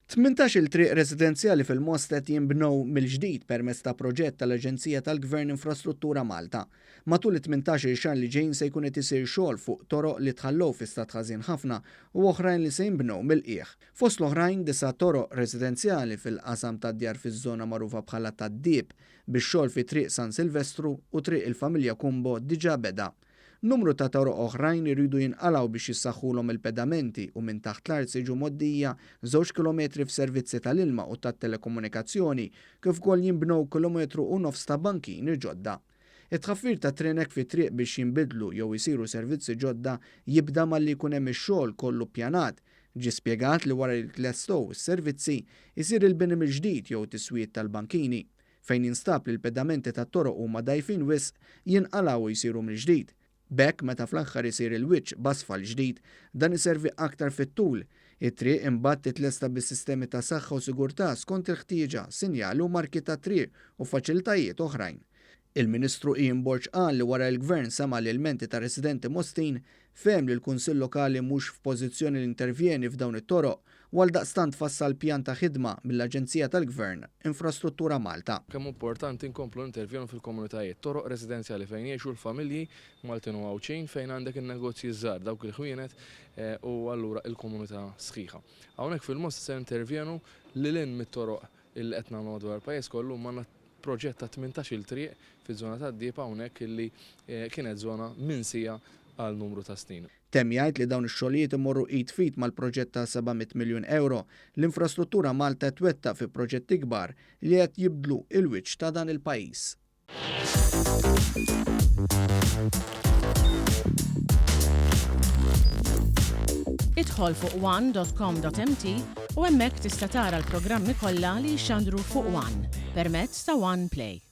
18-il triq residenzjali fil-Mosta qed jinbnew mill-ġdid permezz ta' proġett tal-Aġenzija tal-Gvern Infrastruttura Malta. Matul it-18-il xahar li ġejjin se jkun qed isir xogħol fuq toroq li tħallew fi stat ħażin ħafna u oħrajn li se jinbnew mill-qiegħ. Fost l-oħrajn, disa' toroq residenzjali fil-qasam tad-djar fiż-żona magħrufa bħala tad-Dieb, bix-xogħol fi Triq San Silvestru u Triq il-Familja Cumbo diġà beda. Numru ta' toroq oħrajn iridu jinqalgħu biex jissaħħulhom il-pedamenti u minn taħt l-art se jiġu mgħoddija żewġ kilometri f'servizzi tal-ilma u tat-telekomunikazzjoni kif ukoll jinbnew kilometru u nofs ta' bankini ġodda. It-tħaffir ta' trinek fit-triq biex jinbidlu jew isiru servizzi ġodda jibda malli jkun hemm ix-xogħol kollu ppjanat. Ġie spjegat li wara li jitlestew is-servizzi, isir il-bini mill-ġdid jew tiswijiet tal-bankini. Fejn jinstab li l-pedamenti tat-toroq huma dgħajfin wisq, jinqalgħu u jsiru mill-ġdid. B'hekk, meta fl-aħħar isir il-wiċċ b'asfalt ġdid, dan iservi aktar fit-tul. It-triq imbagħad titlesta bis-sistemi ta' saħħa u sigurtà skont il-ħtieġa, sinjali u marki tat-triq u faċilitajiet oħrajn. Il-Ministru Ian Borg qal li wara li l-Gvern sema' l-ilmenti ta' residenti Mostin, fehem li l-Kunsill Lokali mhux f'pożizzjoni li jintervjeni f'dawn it-toroq u għaldaqstant fassal pjan ta' ħidma mill-Aġenzija tal-Gvern, Infrastruttura Malta. Kemm hu importanti nkomplu nintervjenu fil-komunitajiet, toroq residenzjali fejn jgħixu l-familji Maltin u Għawdxin, fejn għandek in-negozji ż-żgħar, dawk il-ħwienet u allura il-komunità sħiħa. Hawnhekk fil-Mosta se nintervjenu lil hinn mit-toroq illi qed nagħmlu madwar il-pajjiż kollu, imma għandna proġett ta' 18-il triq fiż-żona tad-Dieb hawnhekk illi kienet żona minsija għal numru ta' snin. Temm jgħid li dawn ix-xogħlijiet imorru id f'id mal-proġett ta' 700 miljun ewro li Infrastruttura Malta qed twettaq fi proġetti kbar li qed jibdlu l-wiċċ ta' dan il-pajjiż. Idħol fuq one.com.mt u hemmhekk tista' tara l-programmi kollha li jixxandru fuq One permezz ta' One Play.